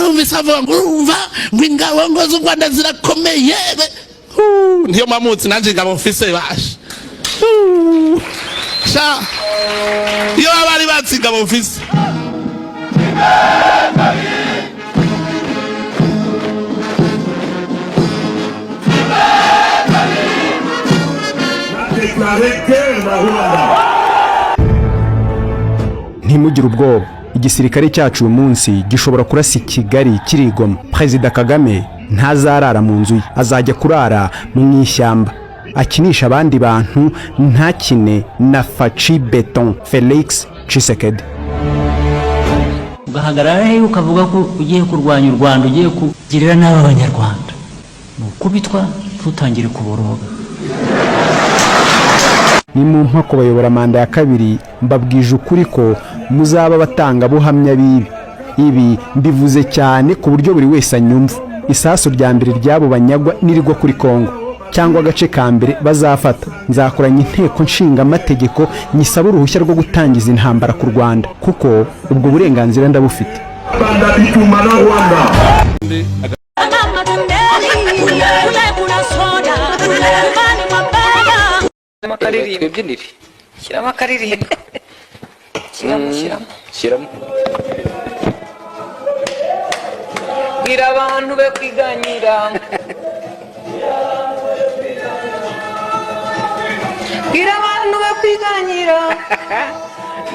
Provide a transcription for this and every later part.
Narumvise avuga ngo urumva ngo ingabo ngo z'u Rwanda zirakomeye. Niyo mamutsi nanjye ingabo mfise basha. Sha, iyo baba bari batsi ingabo mfise. Déclaré guerre na Rwanda. Ntimugire ubwoba, igisirikare cyacu uyu munsi gishobora kurasa i Kigali kiri Goma. Perezida Kagame ntazarara mu nzu ye, azajya kurara mu ishyamba, akinisha abandi bantu, ntakine na Fatshi Béton Felix Tshisekedi. Ugahagarara hehe ukavuga ko ugiye kurwanya u Rwanda, ugiye kugirira nabi Abanyarwanda? Ni ukubitwa, ntutangire kuboroga. Nimumpa kubayobora manda ya kabiri, mbabwije ukuri ko muzaba abatangabuhamya b'ibi. Ibi mbivuze cyane ku buryo buri wese anyumva. Isasu rya mbere ry'abo banyagwa nirigwa kuri Kongo cyangwa agace ka mbere bazafata, nzakoranya Inteko Nshingamategeko nyisaba uruhushya rwo gutangiza intambara ku Rwanda, kuko ubwo burenganzira ndabufite. Banda bitumba na Rwanda. Mama, tundeni kule, kuna soda nyumbani mwa baba. Akaririmbo. Twibyinire. Shyiramo akaririmbo, shyiramo, shyiramo. Shyiramo. Bwira abantu be kwiganyira, bwira abantu be kwiganyira.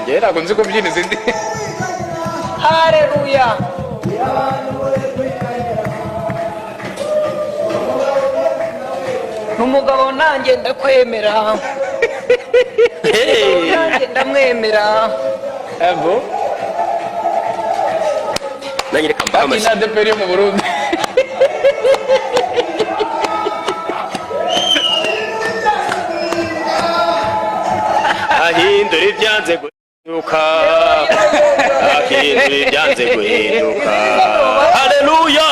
Njyewe ntabwo nzi kubyina izindi. Hareruya! N'umugabo nanjye ndakwemera, nanjye ndamwemera. Abo. Nanjye reka mbahe Bati amashyi. na ADEPR yo mu Burundi. Ahindura ibyanze guhinduka, ahindura ibyanze guhinduka, haleluya!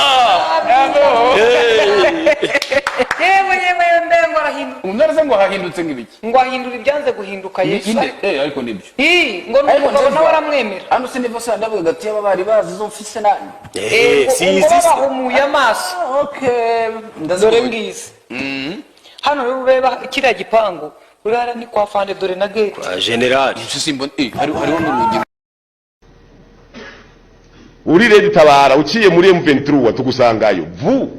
Yewe yewe, mbe ngo arahindura. Umuntu se ngo hahindutse nk'ibiki? Ngo ahindura ibyanze guhinduka, Yesu. Inde? Ariko nibyo. Ii, ngo ni umugabo nawe aramwemera. Hano siniva sa ndavuga ati aba bari bazi izo mfise nanjye. Ngo Sizi. ngo babahumuye amaso. Okay. Dore Ndazibonye. ngizi hano rero, ureba kiriya gipangu, uriya ni kwa fande, dore na gate. Generali. Icyo simbona hariho n'urugi. Uri rero tabara uciye muri M23 tugusangayo vu,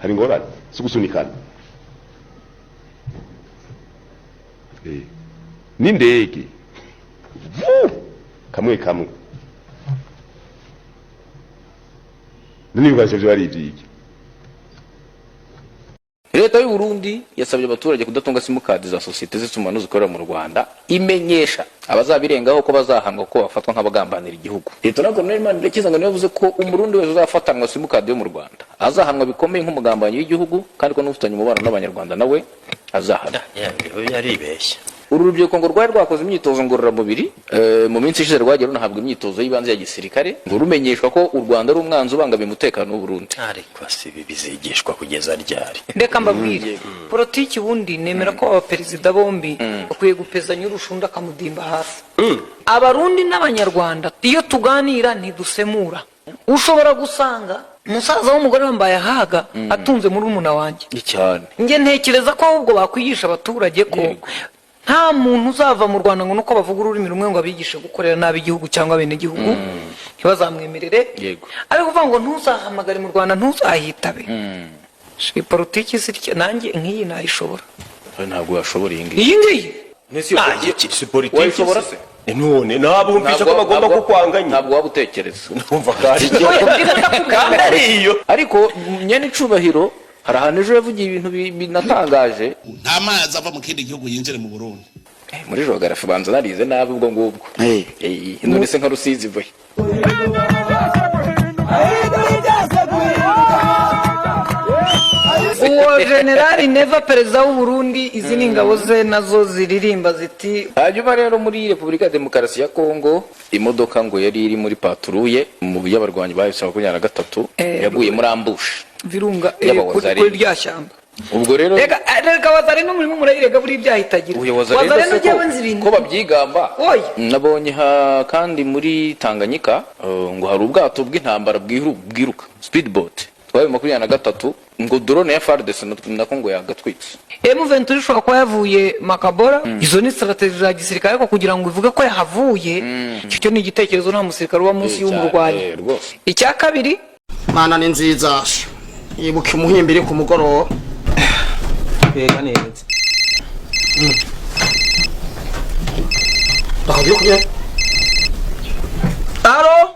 hari ingorane si gusunikana n'indege vu kamwe kamwe. None ibikoresho vyo ari ivyiki? Leta y'u Burundi yasabye abaturage kudatunga simukadi za sosiyete z'itumanaho zikorera mu Rwanda, imenyesha abazabirengaho ko bazahanwa, ko bafatwa nk'abagambanira igihugu. Leta na Colonel Manirakiza ngo niwe yavuze ko Umurundi wese uzafatanwa simukadi yo mu Rwanda azahanwa bikomeye nk'umugambanyi w'igihugu, kandi ko n'ufitanye umubano n'Abanyarwanda nawe azahanwa. Yaribeshya. Uru rubyiruko ngo rwari rwakoze imyitozo ngororamubiri mu minsi ishize, rwagiye runahabwa imyitozo y'ibanze ya gisirikare, ngo rumenyeshwa ko u Rwanda ari umwanzi ubangamiye umutekano w'u Burundi. Ariko si ibi bizigishwa kugeza ryari? Reka mbabwire, politiki ubundi nemera ko abaperezida bombi bakwiye gupezanya, urushunda akamudimba hasi. Abarundi n'Abanyarwanda iyo tuganira ntidusemura. Ushobora gusanga umusaza w'umugore wambaye ahaga atunze muri umuna wanjye. Cyane. Njye ntekereza ko ahubwo bakwigisha abaturage ko nta muntu uzava mu Rwanda ngo nuko bavuga ururimi rumwe ngo abigishe gukorera nabi igihugu cyangwa abenegihugu, ntibazamwemerere. Ariko kuvuga ngo ntuzahamagare mu Rwanda, ntuzahitabe, shi politiki zitya nanjye nk'iyi nayishobora. Ntabwo washobora iyi ngiyi. Iyi ngiyi. Si politiki. Wayishobora se? None nabumvisha ko bagomba kukwanganya. Ntabwo waba utekereza. Numva kandi kandi ari iyo. Ariko nyene icubahiro hari ahantu ejo yavugiye ibintu binatangaje. Nta mazi ava mu kindi gihugu yinjire mu Burundi. Muri jogarafi banza narize nabi ubwo ngubwo. None se nka Rusizi ivuye? Uwo Generali Neva, perezida w'u Burundi, izi ni ingabo ze nazo ziririmba ziti. Hanyuma rero muri Repubulika ya Demokarasi ya Kongo, imodoka ngo yari iri muri patrouille mu y'abarwanyi ba M23 yaguye muri ambush Virunga, y'Abawazarene. kuri rya shyamba. Ubwo rero Reka reka Wazalendo murimo murayirega buri ibyaha itagira. Ubuyobozi rero Wazalendo se njyewe nzi ibintu ko babyigamba. Oya. Nabonye ha kandi muri Tanganyika ngo hari ubwato bw'intambara bwiruka speedboat twabaye 23, ngo drone ya FARDC nako ngo yagatwitse. M23 ishobora kuba yavuye Makabora. Izo ni strategy za gisirikare, ariko kugira ngo ivuge ko yahavuye, icyo cyo ni igitekerezo, nta musirikare uba munsi y'umurwanyi. Rwose. Icya kabiri, Mana ni nziza, ibuka umuhimbiri ku mugoroba. Kwega neza. Ndakagira. Alo,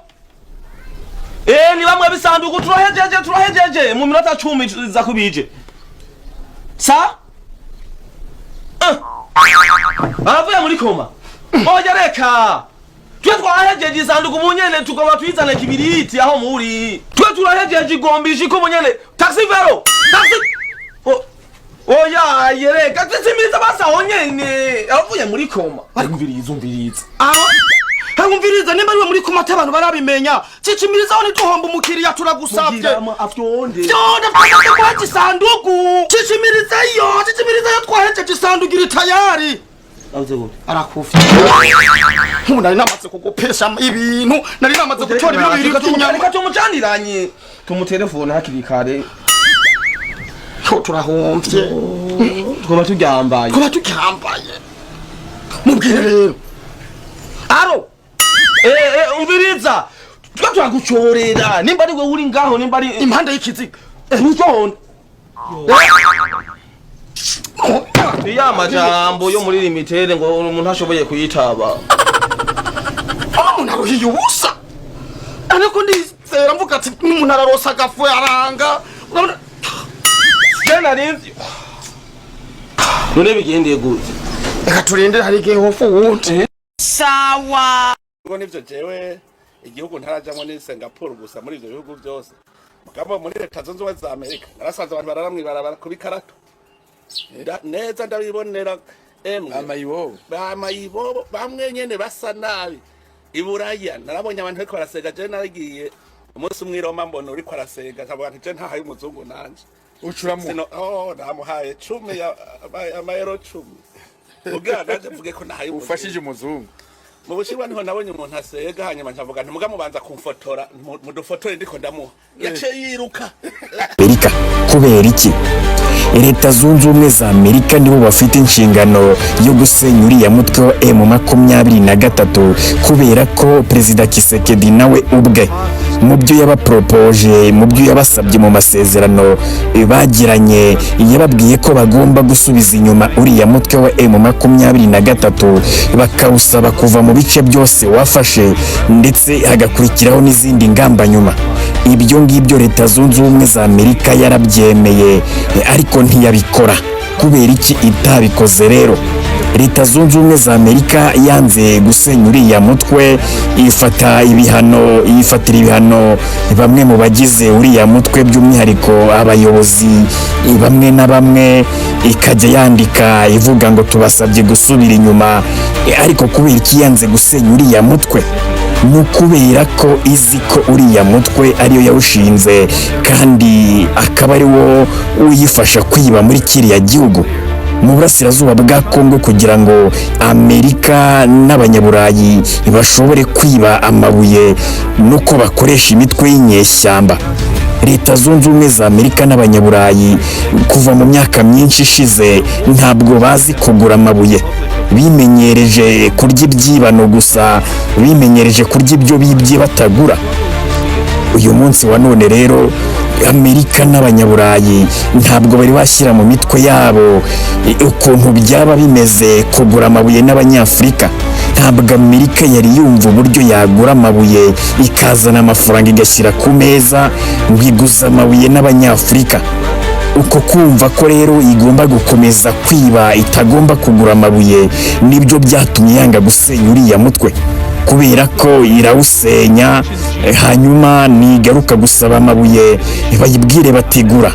ni bamwe bisanduku turahejeje mu minota 10 za kubije sa. Aravuye muri koma. Oya, reka twe twahejeje isanduku munyene, tugomba tuyizane kibiriti aho muri twe turahejeje igombisha ko munyene taxi vélo taxi. Oya, yereka tsimiriza basaho nyene aravuye muri koma. Umviriza, umviriza. Aho umviriza, nimba ariwe muri kumata abantu barabimenya, cicimirizaho ntituhomba umukiriya, turagusavye. Afyonde. Fyonde, twamaze guhaca isanduku. Cicimirizayo, cicimirizayo, twahejeje isanduku iri tayari. Avuze gute? Arakufye. Nk'ubu nari namaze kugupesha ibintu, nari namaze gutora ibiro 2 by'inyama. Reka tumucaniranye, tumutelefone hakiri kare. Ko turahomvye. Twaba turyambaye. Kuba tucyambaye. Mubwire rero. Aro. Umviriza, twa turagucorera nimba ari wewe uri ngaho, nimba ari impande y'ikiziga. Ntutonde ya majambo yo muri limitere ngo umuntu ashoboye kuyitaba. Umuntu aruhiye ubusa. Ariko ndizera mvuga ati umuntu ararosa agafu aranga. Urabona. Je narinzi none bigendeye gute? Reka turindire, hari igihe hofu wundi. Sawa. Ubwo nivyo, jewe igihugu ntarajamwo ni Singapore gusa muri ivyo bihugu byose. Mugabo muri Leta Zunze Ubumwe za Amerika narasanze abantu barara mw'ibarabara ku bikarato. Neza ndabibonera emwe. Amayibobo. Amayibobo bamwe nyene basa nabi. Iburaya narabonye abantu bariko barasega. Jewe naragiye umunsi umwe i Roma, mbona uriko arasega, nkavuga nti je ntahaye umuzungu nanje. Ucuramu. Sino, oh, namuhaye 10 ya amayero 10 kugira nanje mvuge ko nahaye umuzungu. Ufashije umuzungu. Mu Bushinwa niho nabonye umuntu asega, hanyuma nkavuga nti muga mubanza kumfotora, mudufotore ndiko ndamuha, yaciye yiruka. Amerika kubera iki? Leta Zunze Ubumwe za Amerika nibo bafite inshingano yo gusenya uriya mutwe wa M23, kubera ko Perezida Tshisekedi nawe ubwe mu byo yabaporopoje, mu byo yabasabye mu masezerano bagiranye, yababwiye ko bagomba gusubiza inyuma uriya mutwe wa M23, bakawusaba kuva mu bice byose wafashe, ndetse hagakurikiraho n'izindi ngamba nyuma. Ibyo ngibyo Leta Zunze Ubumwe za Amerika yarabyemeye, ariko ntiyabikora. Kubera iki itabikoze rero? Leta Zunze Ubumwe za Amerika yanze gusenya uriya mutwe, ifata ibihano, yifatira ibihano bamwe mu bagize uriya mutwe, by'umwihariko abayobozi bamwe na bamwe, ikajya yandika ivuga ngo tubasabye gusubira inyuma. Ariko kubera iki yanze gusenya uriya mutwe? Ni ukubera ko izi ko uriya mutwe ariyo yawushinze, kandi akaba ari wo uyifasha kwiba muri kiriya gihugu mu burasirazuba bwa Kongo, kugira ngo Amerika n'Abanyaburayi bashobore kwiba amabuye nuko bakoresha imitwe y'inyeshyamba. Leta Zunze Ubumwe za Amerika n'Abanyaburayi kuva mu myaka myinshi ishize ntabwo bazi kugura amabuye, bimenyereje kurya ibyibano gusa, bimenyereje kurya ibyo bibye batagura. Uyu munsi wa none rero Amerika n'Abanyaburayi ntabwo bari bashyira mu mitwe yabo ukuntu byaba bimeze kugura amabuye n'Abanyafurika. Ntabwo Amerika yari yumva uburyo yagura amabuye, ikazana amafaranga igashyira ku meza ngo iguze amabuye n'Abanyafurika. Uko kumva ko rero igomba gukomeza kwiba, itagomba kugura amabuye, nibyo byatumye yanga gusenya uriya mutwe, kubera ko irawusenya, hanyuma nigaruka gusaba amabuye bayibwire batigura.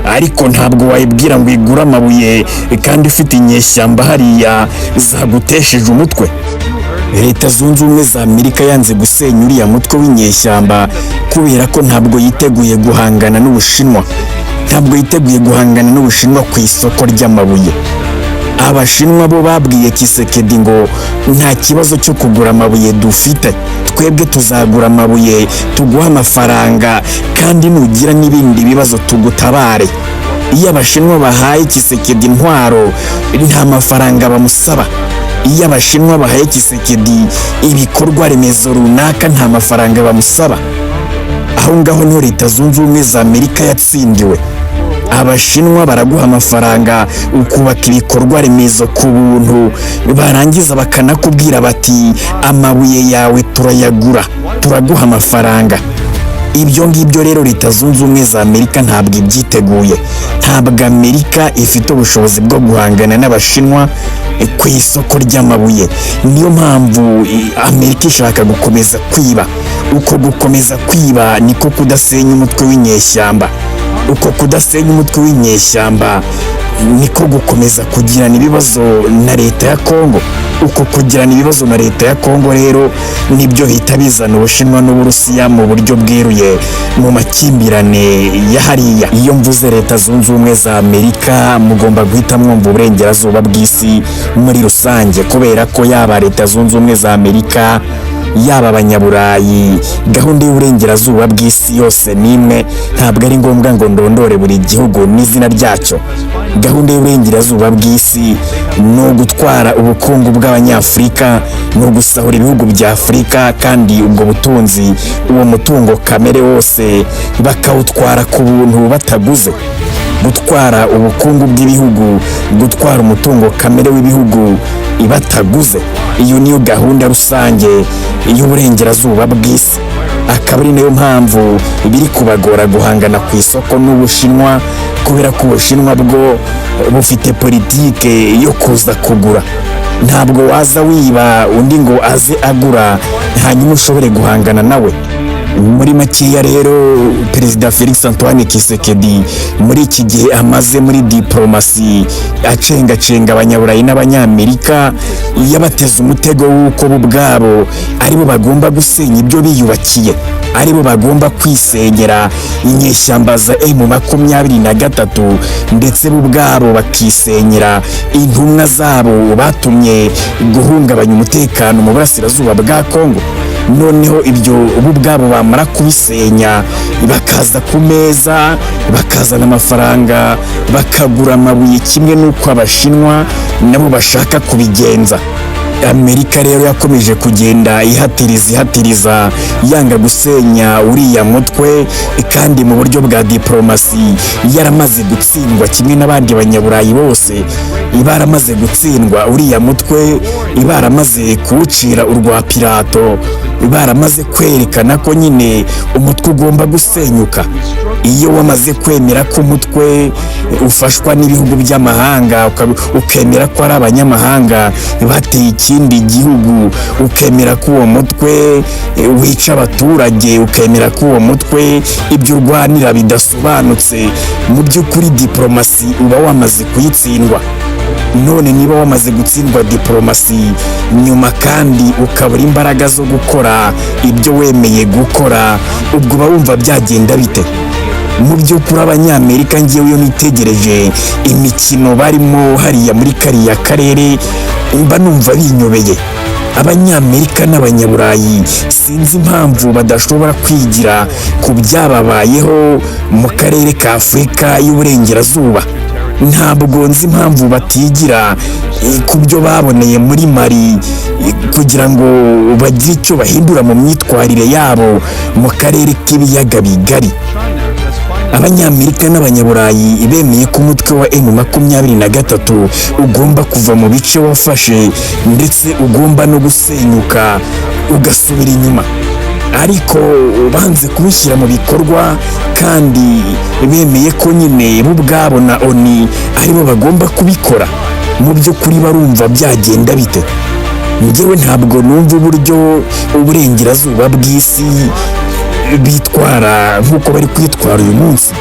Ariko ntabwo wayibwira ngo igure amabuye kandi ufite inyeshyamba hariya zagutesheje umutwe. Leta Zunze Ubumwe za Amerika yanze gusenya uriya mutwe w'inyeshyamba kubera ko ntabwo yiteguye guhangana n'Ubushinwa. Ntabwo yiteguye guhangana n'Ubushinwa ku isoko ry'amabuye. Abashinwa bo babwiye Tshisekedi ngo nta kibazo cyo kugura amabuye dufite, twebwe tuzagura amabuye tuguha amafaranga, kandi nugira n'ibindi bibazo tugutabare. Iyo Abashinwa bahaye Tshisekedi intwaro, nta mafaranga bamusaba. Iyo Abashinwa bahaye Tshisekedi ibikorwa remezo runaka, nta mafaranga bamusaba. Aho ngaho niho Leta Zunze Ubumwe za Amerika yatsindiwe. Abashinwa baraguha amafaranga ukubaka ibikorwa remezo ku buntu, barangiza bakanakubwira bati amabuye yawe turayagura, turaguha amafaranga. Ibyo ngibyo rero Leta Zunze Ubumwe za Amerika ntabwo ibyiteguye. Ntabwo Amerika ifite ubushobozi bwo guhangana n'Abashinwa ku isoko ry'amabuye. Niyo mpamvu Amerika ishaka gukomeza kwiba. Uko gukomeza kwiba niko kudasenya umutwe w'inyeshyamba. Uko kudasenya umutwe w'inyeshyamba niko gukomeza kugirana ibibazo na leta ya Kongo. Uko kugirana ibibazo na leta ya Kongo rero nibyo bihita bizana Ubushinwa n'Uburusiya mu buryo bweruye mu makimbirane ya hariya. Iyo mvuze Leta Zunze Ubumwe za Amerika, mugomba guhita mwumva uburengerazuba bw'isi muri rusange, kubera ko yaba Leta Zunze Ubumwe za Amerika, yaba Abanyaburayi, gahunda y'uburengerazuba bw'isi yose n'imwe. Ntabwo ari ngombwa ngo ndondore buri gihugu n'izina ryacyo. Gahunda y'uburengerazuba bw'isi ni ugutwara ubukungu bw'Abanyafurika, ni ugusahura ibihugu bya Afurika, kandi ubwo butunzi, uwo mutungo kamere wose bakawutwara ku buntu bataguze. Gutwara ubukungu bw'ibihugu, gutwara umutungo kamere w'ibihugu ibataguze, iyo niyo gahunda rusange y'uburengerazuba bw'isi. Akaba ari nayo mpamvu biri kubagora guhangana ku isoko n'Ubushinwa, kubera ko Ubushinwa bwo bufite politike yo kuza kugura. Ntabwo waza wiba undi ngo aze agura hanyuma ushobore guhangana nawe. Muri makeya rero, Perezida Felix Antoine Tshisekedi muri iki gihe amaze muri diplomasi acengacenga Abanyaburayi n'Abanyamerika, yabateze umutego w'uko bo ubwabo aribo bagomba gusenya ibyo biyubakiye, aribo bagomba kwisenyera inyeshyamba za M23, ndetse bo ubwabo bakisenyera intumwa zabo batumye guhungabanya umutekano mu burasirazuba bwa Kongo. Noneho ibyo bo ubwabo bamara kubisenya, bakaza ku meza, bakazana amafaranga, bakagura amabuye, kimwe n'uko Abashinwa nabo bashaka kubigenza. Amerika rero yakomeje kugenda ihatiriza yanga gusenya uriya mutwe, kandi mu buryo bwa diplomasi yaramaze gutsindwa kimwe n'abandi Banyaburayi bose baramaze gutsindwa. Uriya mutwe baramaze kuwucira urwa Pilato, baramaze kwerekana ko nyine umutwe ugomba gusenyuka. Iyo wamaze kwemera ko umutwe ufashwa n'ibihugu by'amahanga, ukemera ko ari abanyamahanga bateye ikindi gihugu, ukemera ko uwo mutwe wica abaturage, ukemera ko uwo mutwe ibyo urwanira bidasobanutse, mu by'ukuri diplomasi uba wamaze kuyitsindwa. None niba wamaze gutsindwa diplomasi, nyuma kandi ukabura imbaraga zo gukora ibyo wemeye gukora, ubwo uba wumva byagenda bite? Mu by'ukuri Abanyamerika, ngewe iyo nitegereje imikino barimo hariya muri kariya karere, mba numva binyobeye. Abanyamerika n'Abanyaburayi sinzi impamvu badashobora kwigira ku byababayeho mu karere ka Afurika y'Uburengerazuba. Ntabwo nzi impamvu batigira ku byo baboneye muri Mali kugira ngo bagire icyo bahindura mu myitwarire yabo mu karere k'ibiyaga bigari. Abanyamerika n'Abanyaburayi bemeye ko umutwe wa M23 ugomba kuva mu bice wafashe, ndetse ugomba no gusenyuka ugasubira inyuma, ariko banze kubishyira mu bikorwa, kandi bemeye ko nyine bo ubwabo na ONU aribo bagomba kubikora. Mu by'ukuri barumva byagenda bite? Njyewe ntabwo numva uburyo uburengerazuba bw'isi bitwara nk'uko bari kwitwara uyu munsi.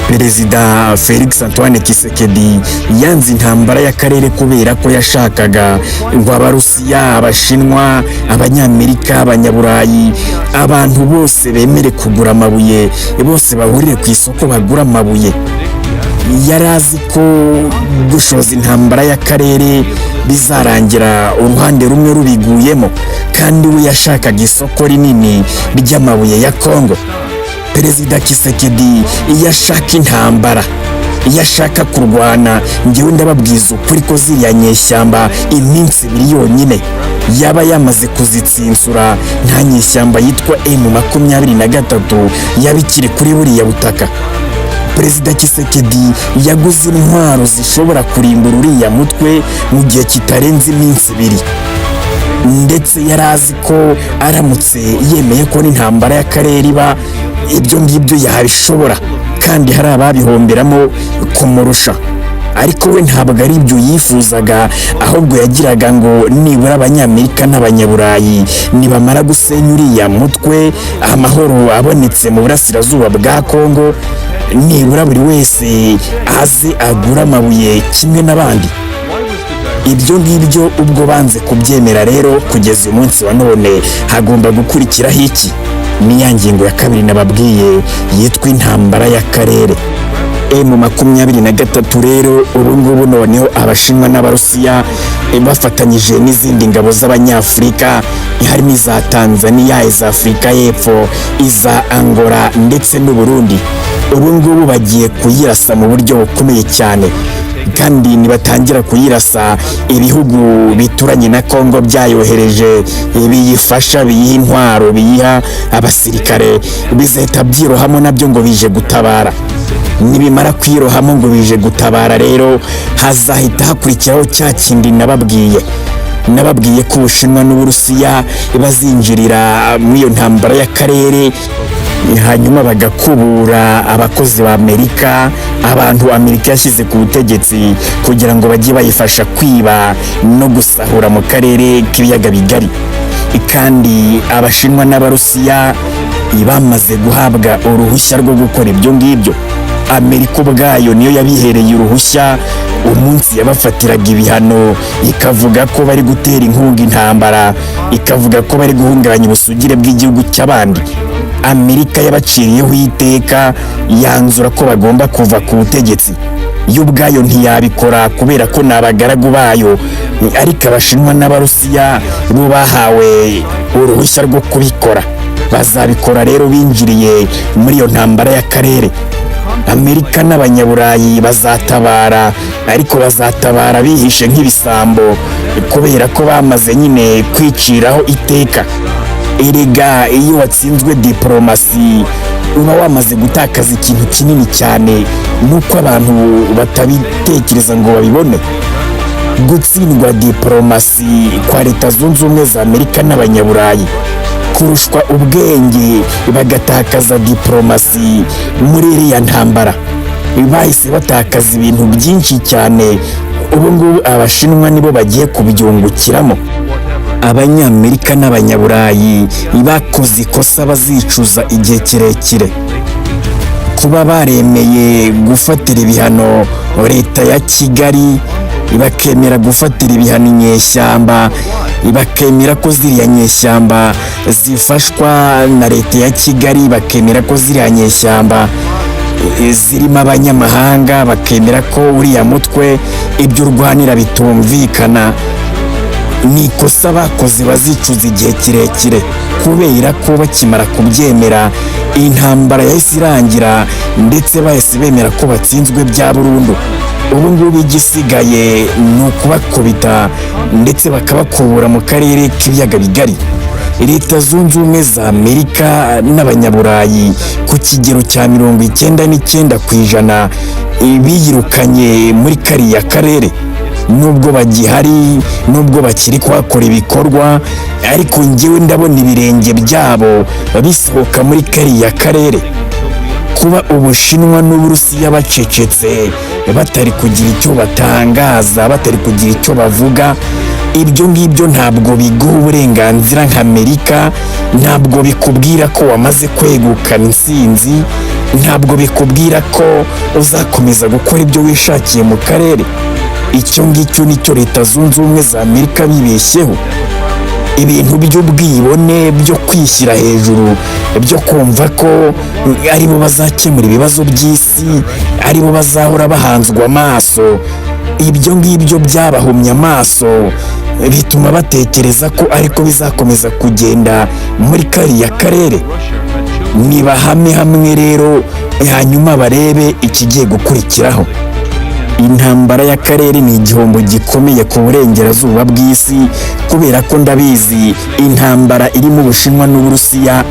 Perezida Felix Antoine Tshisekedi yanze intambara y'akarere kubera ko yashakaga ngo Abarusiya, Abashinwa, Abanyamerika, Abanyaburayi, abantu bose bemere kugura amabuye, bose bahurire ku isoko bagura amabuye. Yari azi ko gushoza intambara y'akarere bizarangira uruhande rumwe rubiguyemo, kandi we yashakaga isoko rinini ry'amabuye ya Kongo. Perezida Tshisekedi iyo ashaka intambara, iyo ashaka kurwana, ngewe ndababwiza ukuri ko ziriya nyeshyamba iminsi 2 yonyine yaba yamaze kuzitsinsura. Nta nyeshyamba yitwa M23 yaba ikiri kuri buriya butaka. Perezida Tshisekedi yaguze intwaro zishobora kurimbura uriya mutwe mu gihe kitarenze iminsi 2, ndetse yari azi ko aramutse yemeye ko n'intambara y'akarere iba, ibyo ngibyo yabishobora kandi hari ababihomberamo kumurusha. Ariko we ntabwo ari ibyo yifuzaga, ahubwo yagiraga ngo nibura Abanyamerika n'Abanyaburayi nibamara gusenya uriya mutwe, amahoro abonetse mu burasirazuba bwa Kongo, nibura buri wese aze agura amabuye kimwe n'abandi. Ibyo ngibyo ubwo banze kubyemera rero, kugeza uyu munsi wa none hagomba gukurikiraho iki? Ni ya ngingo ya kabiri nababwiye yitwa intambara y'akarere. M23 rero ubu ngubu noneho Abashinwa n'Abarusiya bafatanyije n'izindi ngabo z'Abanyafurika, harimo iza Tanzania, iza Afurika y'Epfo, iza Angola ndetse n'Uburundi, ubu ngubu bagiye kuyirasa mu buryo bukomeye cyane. Kandi nibatangira kuyirasa, ibihugu bituranye na Kongo byayohereje biyifasha, biyiha intwaro, biyiha abasirikare, bizahita byirohamo nabyo ngo bije gutabara. Nibimara kwirohamo ngo bije gutabara rero, hazahita hakurikiraho cya kindi nababwiye. Nababwiye ko Ubushinwa n'Uburusiya bazinjirira muri iyo ntambara y'akarere, hanyuma bagakubura abakozi ba Amerika, abantu Amerika yashyize ku butegetsi kugira ngo bajye bayifasha kwiba no gusahura mu karere k'ibiyaga bigari. Kandi Abashinwa n'Abarusiya bamaze guhabwa uruhushya rwo gukora ibyo ngibyo. Amerika ubwayo niyo yabihereye uruhushya umunsi yabafatiraga ibihano, ikavuga ko bari gutera inkunga intambara, ikavuga ko bari guhungabanya ubusugire bw'igihugu cy'abandi. Amerika yabaciriyeho iteka, yanzura ko bagomba kuva ku butegetsi. Yo ubwayo ntiyabikora kubera ko ni abagaragu bayo, ariko Abashinwa n'Abarusiya bo bahawe uruhushya rwo kubikora. Bazabikora rero binjiriye muri iyo ntambara y'akarere. Amerika n'Abanyaburayi bazatabara, ariko bazatabara bihishe nk'ibisambo, kubera ko bamaze nyine kwiciraho iteka. Erega iyo watsinzwe diporomasi uba wamaze gutakaza ikintu kinini cyane, nuko abantu batabitekereza ngo babibone. Gutsindwa diporomasi kwa Leta Zunze Ubumwe za Amerika n'Abanyaburayi, kurushwa ubwenge bagatakaza diporomasi muri iriya ntambara, bahise batakaza ibintu byinshi cyane. Ubu ngubu Abashinwa nibo bagiye kubyungukiramo. Abanyamerika n'Abanyaburayi bakoze ikosa bazicuza igihe kirekire, kuba baremeye gufatira ibihano leta ya Kigali, bakemera gufatira ibihano inyeshyamba, bakemera ko ziriya nyeshyamba zifashwa na leta ya Kigali, bakemera ko ziriya nyeshyamba zirimo abanyamahanga, bakemera ko uriya mutwe ibyo urwanira bitumvikana. Ni ikosa bakoze bazicuza igihe kirekire, kubera ko bakimara kubyemera intambara yahise irangira, ndetse bahise bemera ko batsinzwe bya burundu. Ubu ngubu igisigaye ni ukubakubita ndetse bakabakubura mu karere k'ibiyaga bigari. Leta Zunze Ubumwe za Amerika n'Abanyaburayi ku kigero cya 99% biyirukanye muri kariya karere. Nubwo bagihari, nubwo bakiri kuhakora ibikorwa, ariko njyewe ndabona ibirenge byabo bisohoka muri kariya karere. Kuba Ubushinwa n'Uburusiya bacecetse, batari kugira icyo batangaza, batari kugira icyo bavuga, ibyo ngibyo ntabwo biguha uburenganzira nka Amerika, ntabwo bikubwira ko wamaze kwegukana intsinzi, ntabwo bikubwira ko uzakomeza gukora ibyo wishakiye mu karere. Icyo ngicyo nicyo Leta Zunze Ubumwe za Amerika bibeshyeho. Ibintu by'ubwibone, byo kwishyira hejuru, byo kumva ko aribo bazakemura ibibazo by'isi, aribo bazahora bahanzwe amaso, ibyo ngibyo byabahumye amaso, bituma batekereza ko ariko bizakomeza kugenda muri kariya karere. Nibahame hamwe rero, hanyuma barebe ikigiye gukurikiraho. Intambara y'akarere ni igihombo gikomeye ku burengerazuba bw'isi, kubera ko ndabizi intambara irimo Ubushinwa n'Uburusiya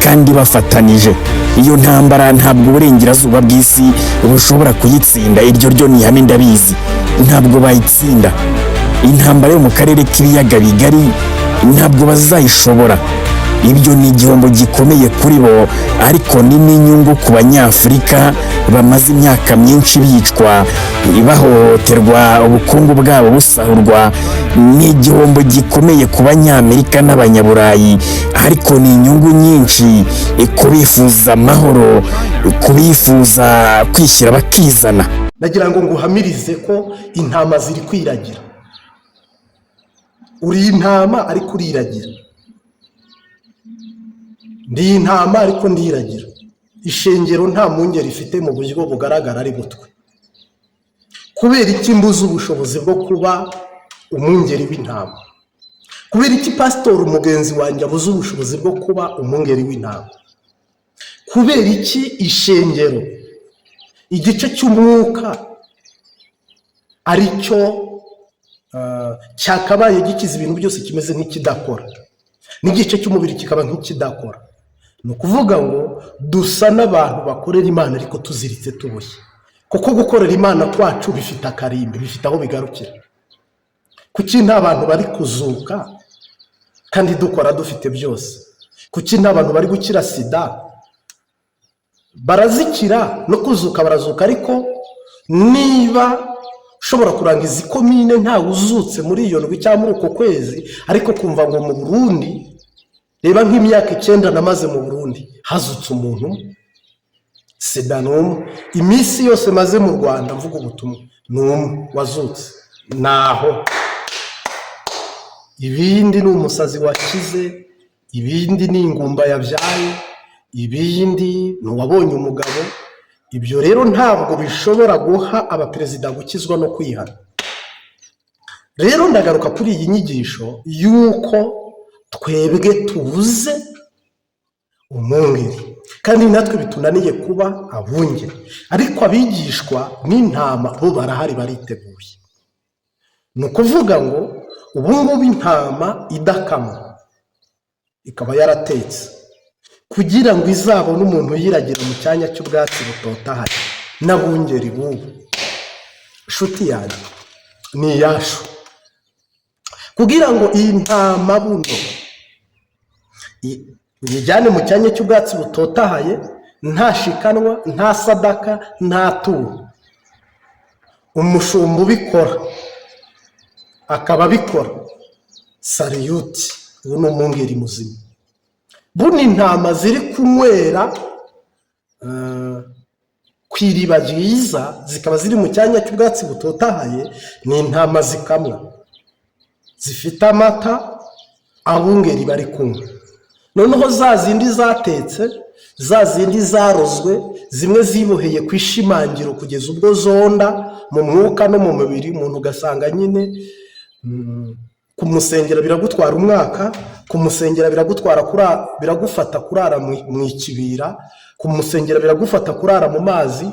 kandi bafatanije. Iyo ntambara ntabwo uburengerazuba bw'isi bushobora kuyitsinda. Iryo ryo ni ihame, ndabizi, ntabwo bayitsinda. Intambara yo mu karere k'Ibiyaga Bigari ntabwo bazayishobora. Ibyo ni igihombo gikomeye kuri bo, ariko ni n'inyungu ku Banyafurika bamaze imyaka myinshi bicwa, bahohoterwa, ubukungu bwabo busahurwa. Ni igihombo gikomeye ku Banyamerika n'Abanyaburayi, ariko ni inyungu nyinshi ku bifuza amahoro, ku bifuza kwishyira bakizana. Nagira ngo nguhamirize ko intama ziri kwiragira. Uri intama ariko uriragira. Ndi intama ariko ndiragira. Ishengero nta mwungeri ifite mu buryo bugaragara, ari butwe. Kubera iki mbuze ubushobozi bwo kuba umwungeri w'intama? Kubera iki pasitori mugenzi wanjye abuze ubushobozi bwo kuba umwungeri w'intama? Kubera iki ishengero, igice cy'umwuka ari cyo cyakabaye gikiza ibintu byose, kimeze nk'ikidakora, n'igice cy'umubiri kikaba nk'ikidakora? Ni ukuvuga ngo dusa n'abantu bakorera Imana ariko tuziritse, tuboshye, kuko gukorera Imana kwacu bifite akarimbi, bifite aho bigarukira. Kuki nta bantu bari kuzuka kandi dukora dufite byose? Kuki nta bantu bari gukira sida? Barazikira, no kuzuka barazuka, ariko niba ushobora kurangiza ikomine ntawe uzutse muri iyo ndwi cyangwa muri uko kwezi, ariko kumva ngo mu Burundi, reba nk'imyaka 9 namaze mu Burundi, hazutse umuntu sida ni umwe. Iminsi yose maze mu Rwanda mvuga ubutumwa, ni umwe wazutse. Naho ibindi ni umusazi wakize, ibindi ni ingumba yabyaye, ibindi ni uwabonye umugabo. Ibyo rero ntabwo bishobora guha abaperezida gukizwa no kwihana. Rero ndagaruka kuri iyi nyigisho y'uko twebwe tubuze umwungeri, kandi natwe bitunaniye kuba abungeri, ariko abigishwa n'intama bo barahari, bariteguye. Ni ukuvuga ngo ubu ngubu intama idakamwa ikaba yaratetse, kugira ngo izabone umuntu uyiragira mu cyanya cy'ubwatsi butotahaye n'abungeri b'ubu, inshuti yanjye, ni iyashu. Kugira ngo iyi ntama buno uyijyane mu cyanya cy'ubwatsi butotahaye, nta shikanwa, nta sadaka, nta turo, umushumba ubikora akaba abikora, sariyuti, ubu ni umwungeri muzima. Buno intama ziri kunywera ku iriba ryiza, zikaba ziri mu cyanya cy'ubwatsi butotahaye, ni intama zikamwa, zifite amata abungeri bari kunywa. Noneho za zindi zatetse, za zindi zarozwe, zimwe ziboheye ku ishimangiro kugeza ubwo zonda mu mwuka no mu mubiri, umuntu ugasanga nyine kumusengera biragutwara umwaka, kumusengera biragutwara biragufata kurara mu ikibira, kumusengera biragufata kurara mu mazi.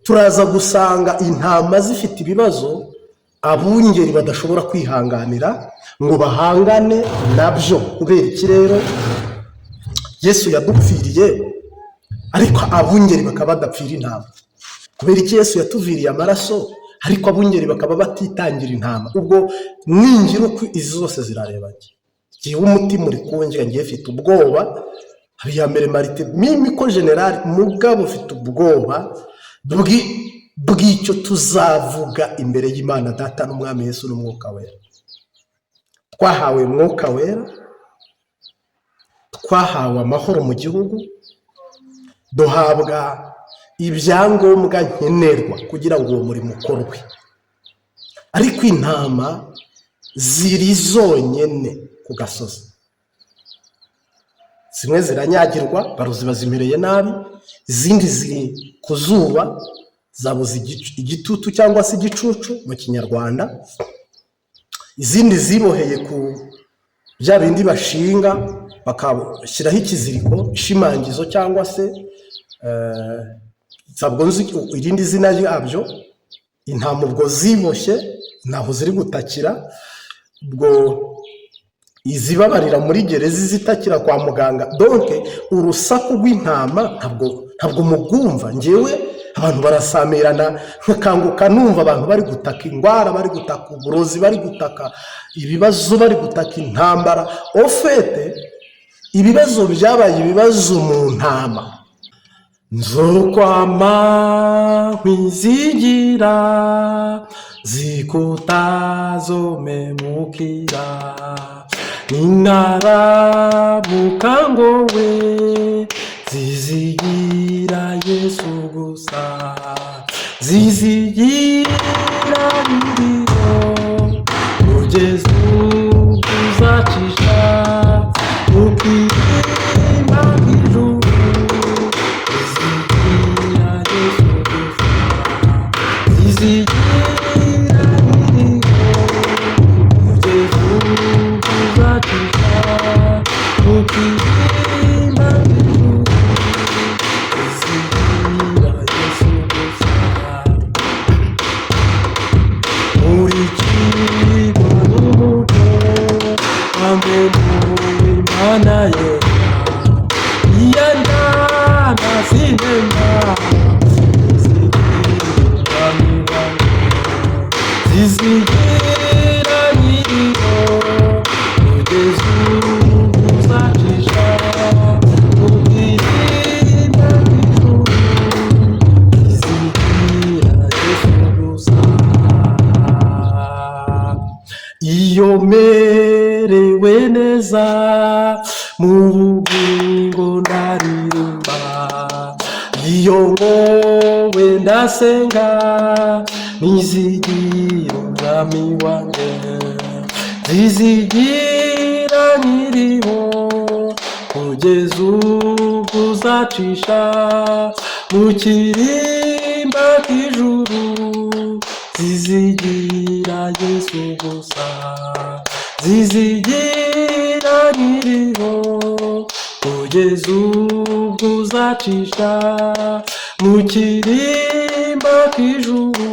Turaza gusanga intama zifite ibibazo abungeri badashobora kwihanganira ngo bahangane nabyo. Kubera iki rero Yesu yadupfiriye ariko abungeri bakaba badapfira intama? Kubera iki Yesu yatuviriye amaraso ariko abungeri bakaba batitangira intama? Ubwo ningira uko izi zose zirareba njye, ngewe umutima uri kunjya, ngiye mfite ubwoba. Habiyambere Marite mimi ko generali mugabo, ufite ubwoba bw'icyo tuzavuga imbere y'Imana Data n'Umwami Yesu n'Umwuka Wera. Twahawe Mwuka Wera, twahawe amahoro mu gihugu, duhabwa ibyangombwa nkenerwa kugira ngo uwo murimo ukorwe, ariko intama ziri zonyine ku ku gasozi. Zimwe ziranyagirwa, baruzi bazimereye nabi, izindi ziri ku zuba, zabuze igitutu cyangwa se igicucu mu Kinyarwanda, izindi ziboheye ku bya bindi bashinga bakashyiraho ikiziriko ishimangizo cyangwa se ntabwo nzi irindi zina ryabyo. Intama ubwo ziboshye ntaho ziri gutakira, ubwo izibabarira muri gereza, izitakira kwa muganga. Donc urusaku rw'intama ntabwo mugumva. Ngewe abantu barasamirana nkakanguka numva abantu bari gutaka indwara, bari gutaka uburozi, bari gutaka ibibazo, bari gutaka intambara. Au fait, ibibazo byabaye ibibazo mu ntama. Nzokwama nkwizigira, zikutazomemukira, ninaramuka ngowe, zizigira Yesu gusa, zizigira biriho kugeza ubwo uzacisha ukirima ijuru, zizigira Yesu gusa, zizigira biriho kugeza ubwo uzacisha ukirima ijuru, zizigira Yesu gusa. Muri kigo n'umuco hamwe Imana yera iyandana sinema, zizigira nyiriho kugeza ubu uzacisha ubwirima bw'ijuru, zizigira Yesu gusa. Iyo merewe neza mu bugingo ndaririmba, iyo ngowe ndasenga, nizigira umwami wanjye, zizigira nyiriho kugeza ubwo uzacisha mu kirimba cy'ijuru, zizigira Yesu gusa, zizigira nyiriho kugeza ubwo uzacisha mu kirimba cy'ijuru,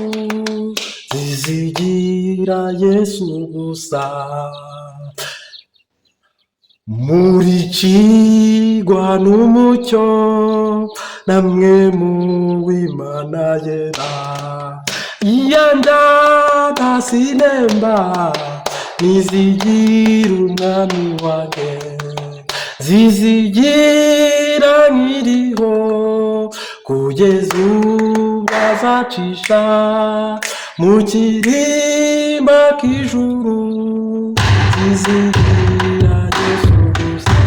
zizigira Yesu gusa. Muri kigwa n'umucyo namwe mu w'Imana yera, iyandana sinemba, nizigira umwami wanjye, zizigira nkiriho kugeza ubwo azacisha mu kirimba k'ijuru, zizigira Yesu gusa,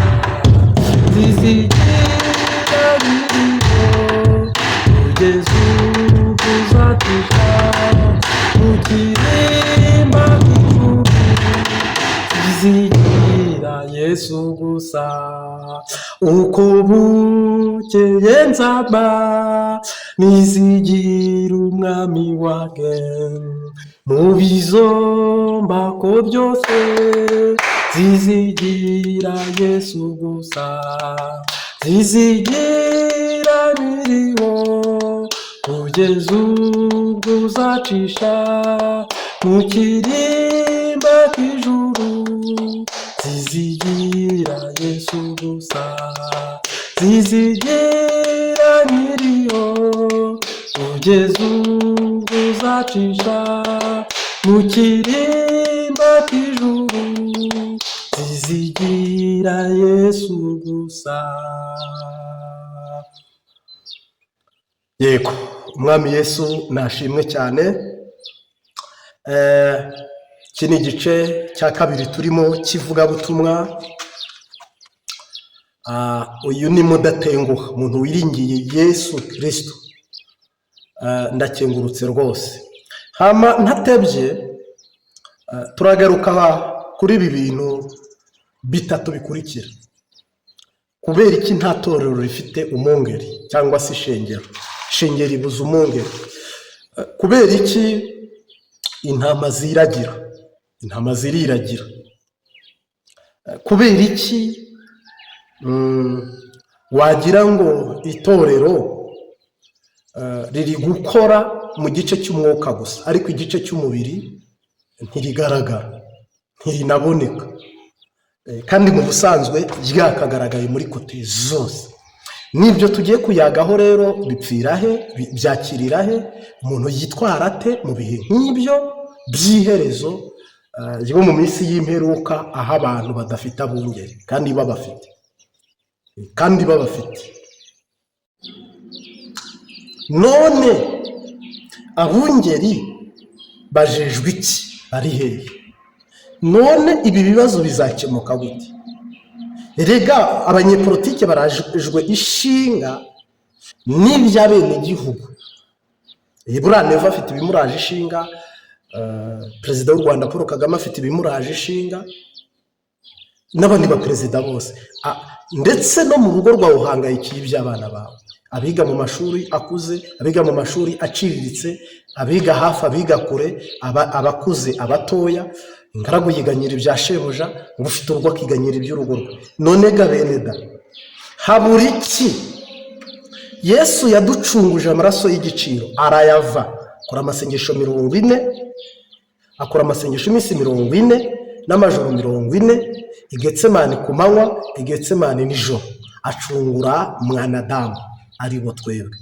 zizigira nkiriho kugeza ubwo uzacisha mu kirimba k'ijuru, zizigira Yesu gusa. Uko bukeye nzaba nizigira umwami wanjye, mu bizombako byose, zizigira Yesu gusa, zizigira nyiriho kugeza ubwo uzacisha mu kirimba cy'ijuru, zizigira Yesu gusa, zizigira nyiriho kugeza ubwo uzacisha mu kirimba cy'ijuru, zizigira Yesu gusa. Yego, umwami Yesu nashimwe cyane. Iki ni igice cya kabiri turimo cy'ivugabutumwa. Uyu ni Mudatenguha, umuntu wiringiye Yesu Kristo. Ndakengurutse rwose. Hama ntatebye, turagaruka kuri ibi bintu. Bitatu bikurikira: kubera iki nta torero rifite umwungeri cyangwa se ishengero? Ishengero ibuza umwungeri. Kubera iki intama ziragira? Intama ziriragira. Kubera iki wagira ngo itorero riri gukora mu gice cy'umwuka gusa, ariko igice cy'umubiri ntirigaragara, ntirinaboneka, kandi mu busanzwe ryakagaragaye muri côté zose? Nibyo tugiye kuyagaho rero. Bipfira he? Byakirira he? Umuntu yitwara ate mu bihe nk'ibyo by'iherezo, yo mu minsi y'imperuka, aho abantu badafite abungeri kandi babafite? None abungeri bajejwe iki? Bari hehe? None ibi bibazo bizakemuka gute? Rega abanyepolitike barajwe ishinga n'iby'abenegihugu. Buriya Neva afite ibimuraje ishinga, perezida w'u Rwanda Paul Kagame afite ibimuraje ishinga, n'abandi baperezida bose. Ndetse no mu rugo rwawe uhangayikiye iby'abana bawe, abiga mu mashuri akuze, abiga mu mashuri aciriritse, abiga hafi, abiga kure, abakuze, abatoya. Ingaragu yiganyira ibya shebuja, ngo ufite urugo akiganyira iby'urugo rwe. None ga bene da, habura iki? Yesu yaducunguje amaraso y'igiciro, arayava, akora amasengesho 40, akora amasengesho iminsi 40 n'amajoro 40, i Getsemani ku manywa, i Getsemani nijoro, acungura mwanadamu, ari bo twebwe.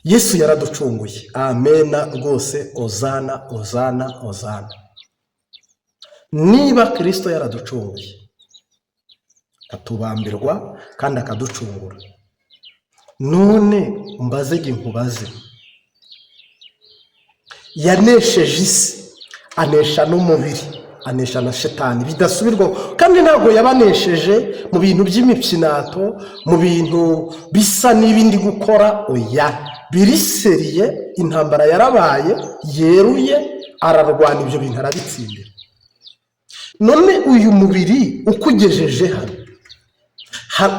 Yesu yaraducunguye, amena rwose, ozana, ozana, ozana. Niba Kirisito yaraducunguye, akatubambirwa kandi akaducungura, none mbaze, nkubaze, yanesheje isi, anesha n'umubiri, anesha na Shetani bidasubirwaho, kandi ntabwo yabanesheje mu bintu by'imipyinato, mu bintu bisa n'ibindi gukora. Oya, biri sérieux. Intambara yarabaye yeruye, ararwana, ibyo bintu arabitsindira. None uyu mubiri ukugejeje hano,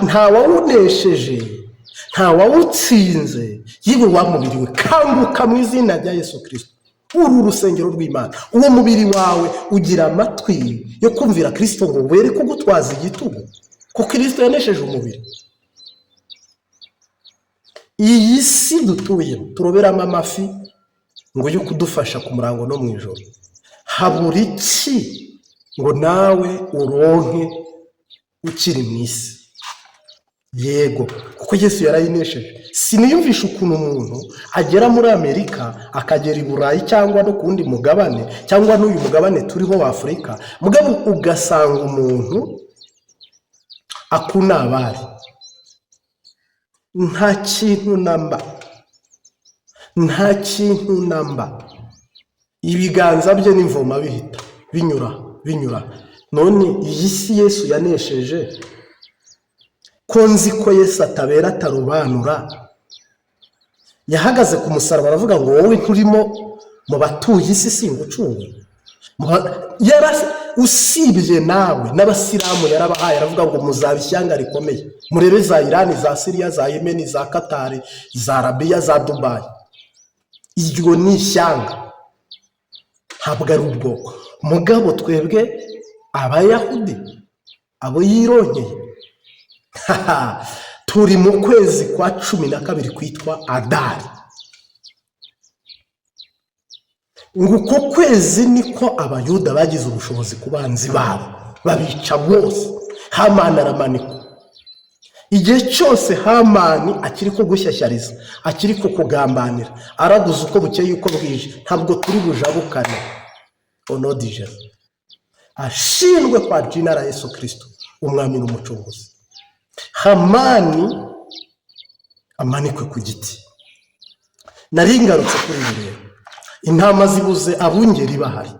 nta wawunesheje, nta wawutsinze. Yewe wa mubiri we, kanguka mu izina rya Yesu Kirisito. Uru urusengero rw'Imana. Uwo mubiri wawe ugira amatwi yo kumvira Kirisito ngo were kugutwaza igitugu, kuko Kirisito yanesheje umubiri. Iyi si dutuyemo turoberamo amafi ngo yo kudufasha ku murango no mu ijoro, habura iki ngo nawe uronke ukiri mu isi? Yego, kuko Yesu yarayinesheje. Siniyumvisha ukuntu umuntu agera muri Amerika, akagera i Burayi, cyangwa no ku wundi mugabane, cyangwa n'uyu mugabane turiho wa Afurika, mugabo ugasanga umuntu akuna abari nta kintu namba, nta kintu namba, ibiganza bye n'imvoma bihita binyura binyura. None iyi si Yesu yanesheje, ko nzi ko Yesu atabera, atarobanura, yahagaze ku musaraba aravuga ngo: "Wowe nturimo mu batuye isi, singucunguye." Usibye nawe, n'abasilamu yarabahaye, aravuga ngo: "Muzaba ishyanga rikomeye." Murebe za Irani, za Siriya, za Yemeni, za Katari, za Arabiya, za Dubayi, iryo ni ishyanga, ntabwo ari ubwoko. Mugabo twebwe Abayahudi, abo yironkeye, turi mu kwezi kwa 12 kwitwa Adari. Ngo uko kwezi niko Abayuda bagize ubushobozi ku banzi babo, babica bose, Hamani aramanikwa. Igihe cyose Hamani akiri kugushyashyariza, akiri kukugambanira, araguza uko bukeye uko bwije, ntabwo turi bujabukane onodije. Ashindwe kwa jina la Yesu Kirisito, umwami n'umucunguzi. Hamani amanikwe ku giti. Nari ngarutse kuri ibi rero. Intama zibuze abungeri bahari,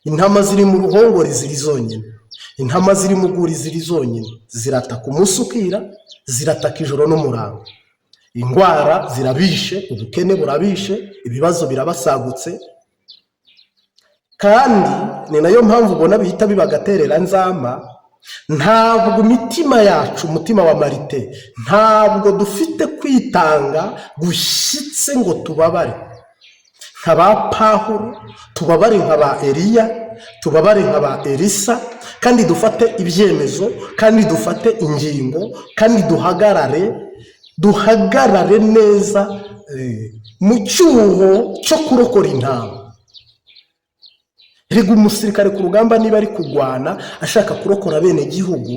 intama ziri mu ruhongore ziri zonyine, intama ziri mu rwuri ziri zonyine, zirataka umunsi ukira, zirataka ijoro n'umurango. Indwara zirabishe, ubukene burabishe, ibibazo birabasagutse. Kandi ni nayo mpamvu ubona bihita biba agatereranzamba. Ntabwo imitima yacu, umutima wa marite, ntabwo dufite kwitanga gushyitse ngo tubabare nka ba Pawulo, tubabare nka ba Eliya, tubabare nka ba Elisa, kandi dufate ibyemezo, kandi dufate ingingo, kandi duhagarare neza mu cyuho cyo kurokora intama. Rega umusirikare ku rugamba, niba ari kurwana ashaka kurokora bene gihugu,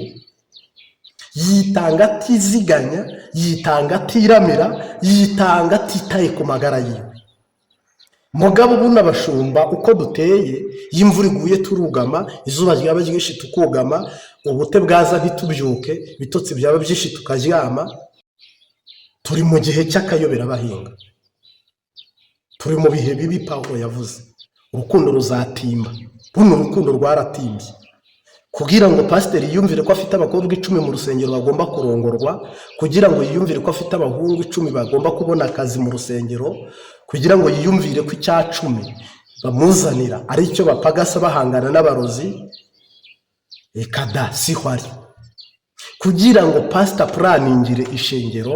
yitanga atiziganya, yitanga atiramira, yitanga atitaye ku magara yiwe. Mugabo ubu abashumba uko duteye, iyo imvura iguye turugama, izuba ryaba ryinshi tukugama, ubute bwaza ntitubyuke, ibitotsi byaba byinshi tukaryama. Turi mu gihe cy'akayoberabahinga, turi mu bihe bibi. Pawulo yavuze urukundo ruzatimba. Buno urukundo rwaratimbye. Kugira ngo pasiteri yiyumvire ko afite abakobwa 10 mu rusengero bagomba kurongorwa, kugira ngo yiyumvire ko afite abahungu 10 bagomba kubona akazi mu rusengero, kugira ngo yiyumvire ko 10% bamuzanira ari icyo bapagasa bahangana n'abarozi, reka da, siho ari. Kugira ngo pasita puraningire ishengero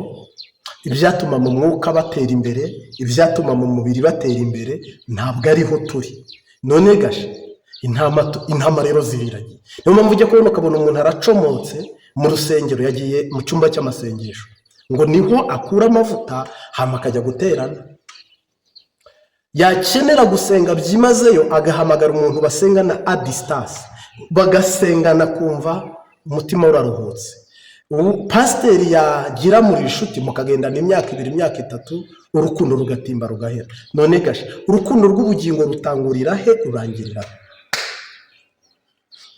ibyatuma mu mwuka batera imbere, ibyatuma mu mubiri batera imbere, ntabwo ariho turi. None gashe intama rero ziriragiye. Niyo mpamvu ujya kubona ukabona umuntu aracomotse mu rusengero, yagiye mu cyumba cy'amasengesho ngo niho akura amavuta, hama akajya guterana. Yakenera gusenga byimazeyo, agahamagara umuntu basengana à distance, bagasengana kumva umutima uraruhutse. Ubu pasiteri yagira muri inshuti, mukagendana imyaka 2, imyaka 3, urukundo rugatimba rugahera. None gashe urukundo rw'ubugingo rutangurira he, rurangirira he?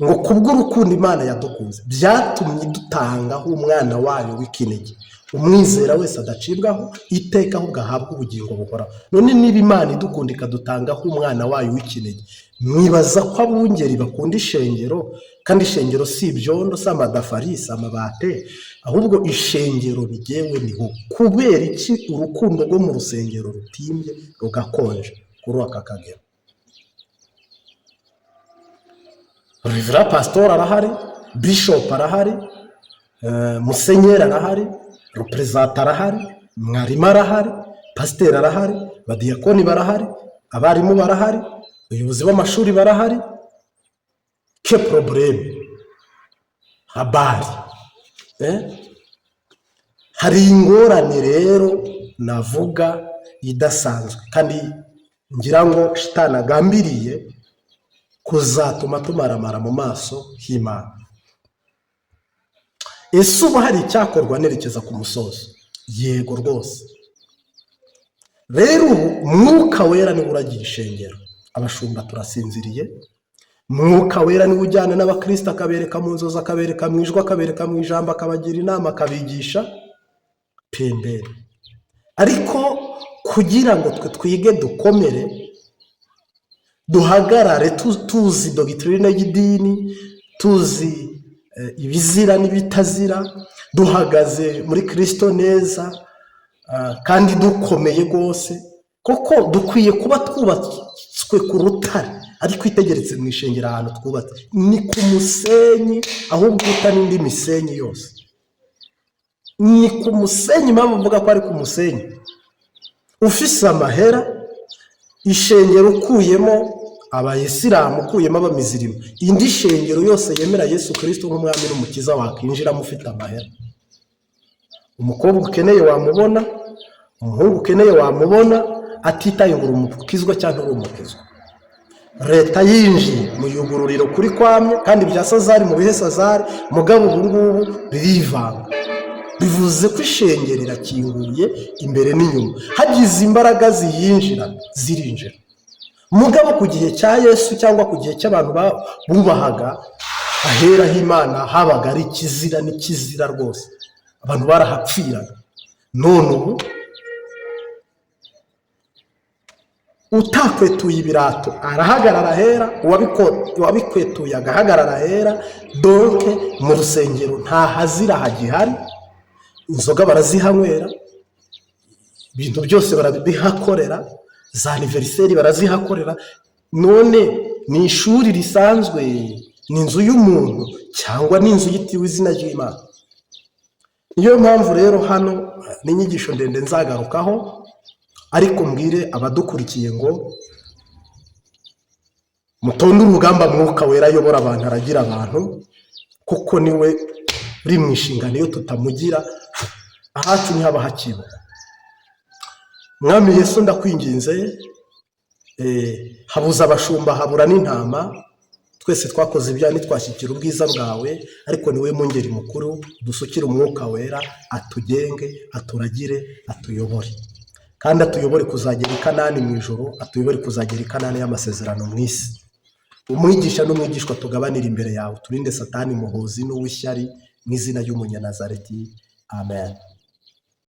Ngo kubw'urukundo Imana yadukunze byatumye dutangaho umwana wayo w'ikinege, umwizera wese adacibwaho iteka ahubwo ahabwa ubugingo buhoraho. None niba Imana idukunda ikadutangaho umwana wayo w'ikinege, mwibaza ko abungeri bakunda ishengero? Kandi ishengero si ibyondo, si amadafari, si amabate, ahubwo ishengero rigewe niho. Kubera iki urukundo rwo mu rusengero rutimbye rugakonja kuri aka kagero? Revera pasitori arahari, bishopu arahari, musenyeri arahari, reperezida arahari, mwarimu arahari, pasiteri arahari, badiyakoni barahari, abarimu barahari, abayobozi b'amashuri barahari. Quel problème? Habari. Hari ingorane rero navuga idasanzwe, kandi ngira ngo shitani agambiriye kuzatuma tumaramara mu maso h'Imana. Ese ubu hari icyakorwa? Nerekeza ku musozo. Yego rwose. Rero ubu Mwuka Wera niwe uragira ishengero, abashumba turasinziriye. Mwuka Wera niwe ujyana n'abakristo, akabereka mu nzozi, akabereka mu ijwi, akabereka mu ijambo, akabagira inama, akabigisha pembere. Ariko kugira ngo twe twige, dukomere, duhagarare tuzi dogitirine y'idini, tuzi ibizira n'ibitazira, duhagaze muri Kirisito neza, kandi dukomeye rwose, kuko dukwiye kuba twubatswe ku rutare, ariko itegeretse mu ishengero ahantu twubatse ni ku musenyi, ahubwo uruta n'indi misenyi yose ni ku musenyi. Impamvu mvuga ko ari ku musenyi, ufise amahera, ishengero ukuyemo abayisilamu, ukuyemo abamizirima, indi shengero yose yemera Yesu Kirisito nk'umwami n'umukiza wakinjiramo ufite amahera. Umukobwa ukeneye wamubona, umuhungu ukeneye wamubona, atitaye ngo uri umukizwa cyangwa uri umukizwa. Leta yinjiye mu yugururiro kuri kwamye, kandi bya sazari mu bihe sazari, mugabo ubu ngubu birivanga. Bivuze ko ishengero irakinguye imbere n'inyuma, hagize imbaraga ziyinjira zirinjira. Mugabo ku gihe cya Yesu cyangwa ku gihe cy'abantu bubahaga ahera h'Imana, habaga ari ikizira n'ikizira rwose, abantu barahapfiraga. None ubu utakwetuye ibirato arahagarara ahera, uwabikwetuye agahagarara ahera. Donke mu rusengero nta hazira hagihari, inzoga barazihanywera, ibintu byose barabihakorera, za aniveriseri barazihakorera. None Ni ishuri risanzwe? Ni inzu y'umuntu cyangwa ni inzu yitiriwe izina ry'Imana? Niyo mpamvu rero hano n'inyigisho ndende nzagarukaho, ariko mbwire abadukurikiye ngo mutonde urugamba. Mwuka Wera ayobora abantu, aragira abantu, kuko niwe uri mu inshingano. Iyo tutamugira, ahacu ntihaba hakibuka. Mwami Yesu, ndakwinginze, habuze abashumba, habura n'intama. Twese twakoze ibyaha, ntitwashyikira ubwiza bwawe, ariko niwe mungeri mukuru. Dusukire Umwuka Wera, atugenge, aturagire, atuyobore, kandi atuyobore kuzagera i Kanani mu ijoro, atuyobore kuzagera i Kanani y'amasezerano mu isi. Umwigisha n'umwigishwa tugabanira imbere yawe. Turinde Satani muhozi n'uw'ishyari, mu izina ry'Umunyanazareti, amen.